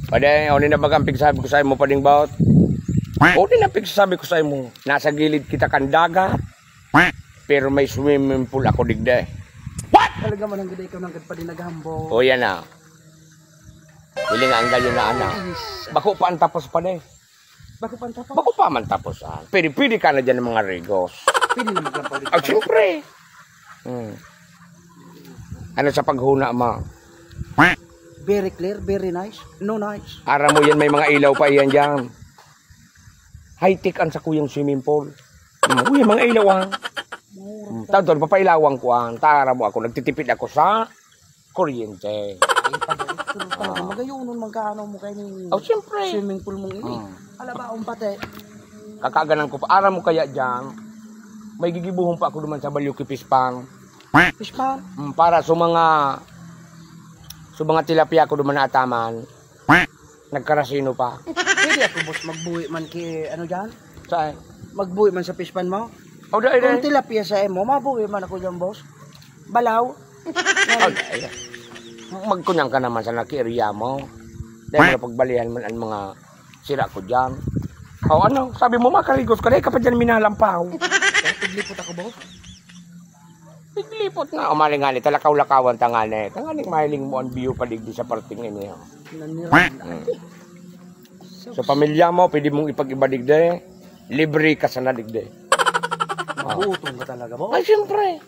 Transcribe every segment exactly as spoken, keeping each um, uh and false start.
Padi, o ni na baga an pigsabi ko sa imo, Pading Baot? O ni na pigsabi ko sa imo, nasa gilid kita kan dagat, pero may swimming pool ako digdi. What? Talaga man, ang ganda ikaw ng gadpadi naghambog. O, yan na. Hiling ang gayon na, ana. Yes. Bako pa ang tapos, Padi. Bako pa ang tapos? Bako pa man tapos, ah. Pwede, pwede ka na dyan ng mga rigos. Pwede na maglampaw dito. Ah, siyempre. Hmm. Ano sa paghuna mo? Very clear, very nice. No nice. Aram mo yan, may mga ilaw pa yan dyan. High-tech ang sakuyang swimming pool. Hmm, uy, mga ilaw, ah. Hmm, tawag doon, papailawan ko, ah. Tara mo ako, nagtitipid ako sa kuryente. Ay, pag, pero talaga, Ah. magayon nun, magkaano mo kayo ni Oh, siyempre. swimming pool mong ini. Hmm. Alabaon pati. Kakaganan ko pa. Aram mo kaya dyan, may gigibuhon pa ako duman sa Balyo ki Pispan. Pispan? Mm, para sa mga, sa mga tilapia ko duman na ataman, nagkarasino pa. Pwede ako, boss, magbuhi man ki, ano dyan? Saan? Magbuhi man sa Pispan mo? Oh, dai, Kung dai. tilapia sa imo, mabuhi man ako dyan, boss. Balaw. Oh, dai. Magkunyang ka naman sa nakiiriya mo. Dahil mo na pagbalihan man ang mga sira ko dyan. O ano, sabi mo, makarigos ka, dahil ka pa dyan minalampaw. Kaya tiglipot ako, boss. Tiglipot na, umaling nga ni, talakaw-lakawan ta nga ni. Tanganing mahiling mo ang view paligdi sa parting ini, oh. Nanira na. Hmm. Sa pamilya mo, pwede mong ipag-iba digdi. Libre ka sana digdi. Mabuto ka talaga, boss. Ay, siyempre.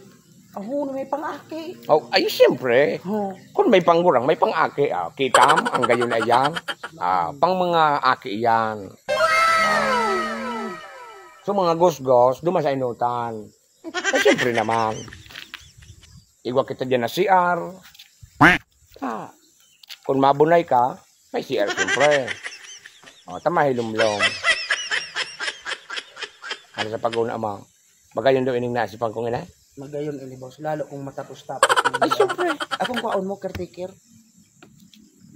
Ang huno may pang-aki. Oh, ay, siyempre. Oh. Kung may panggurang, may pang-aki. Ah, kita mo, ang gayon na yan. Ah, pang mga aki yan. Ah. So, mga gusgos, duman sa inutan. Eh, siyempre naman. Igwa kita dyan na C R. Ah, kung mabunay ka, may C R, siyempre. O, tama, hilumlom. Ano sa pag-una mo? Magayon daw ining naisipan kong ina? Magayon ini, boss. Lalo kung matapos-tapos mo Ay, yan. siyempre. Akong kwaon mo, caretaker.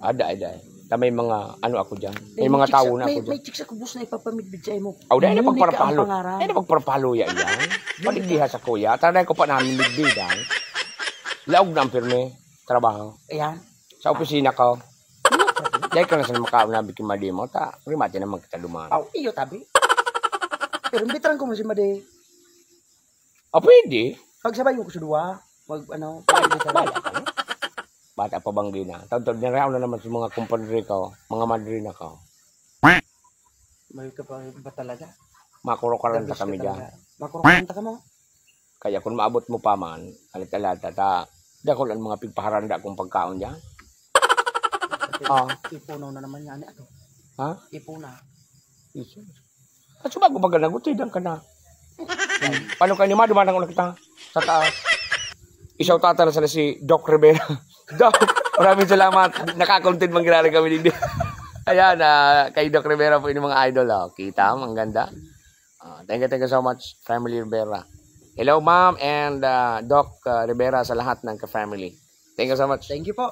Ada, ada. Ta may mga ano ako dyan. May May mga chicks tawo a-, na may, ako dyan. may chicks ako, boss, na ipapamidbid sa imo. Aw, dahil na Monica ang pagparapalo. pangaran. Dahil na pagparapalo yan, yan. Dahil Paligdiha sa kuya. Tara na ko pa namin midbidan. Laog na ang pirmi. Trabaho. Ayan. Sa opisina ko. Ano pa rin? Dahil ka na sa makaon na bikin madi mo, ta, rimati naman kita duman. Aw, iyo, tabi. Pero imbitaran ko mo si Madi. Ah, pwede. Pagsabayon ko sa duwa. Mag, ano, Bala, pag-imbitaran. bala ka, no? Bata pa bang gina? Tawag-tawag, naraon na naman sa mga kumpadre ko, mga madrina ko. May ka pa ba talaga? Makurukaran Diyos sa kami ka dyan. talaga. Makurukaran ta ka mo? Kaya kung maabot mo pa man, alat-alata, ta, dakul ang mga pigpaharanda kong pagkaon dyan. Ah. Ipunaw na naman yan, ato. Ha? Ipunaw. Jesus. At subago baga nagutidan ka na. Paano kayo ni Madu, manang una kita? Sa taas. Isaw tata na sila si Doc Rivera. Doc, maraming salamat. Nakakontent man ginari kami digdi. Ayan, ah, kay Doc Rivera po yung mga idol. Oh. Kita mo, ang ganda. Ah, thank you, thank you so much, Family Rivera. Hello, Ma'am and, ah, Doc, ah, Rivera sa lahat ng ka-family. Thank you so much. Thank you po.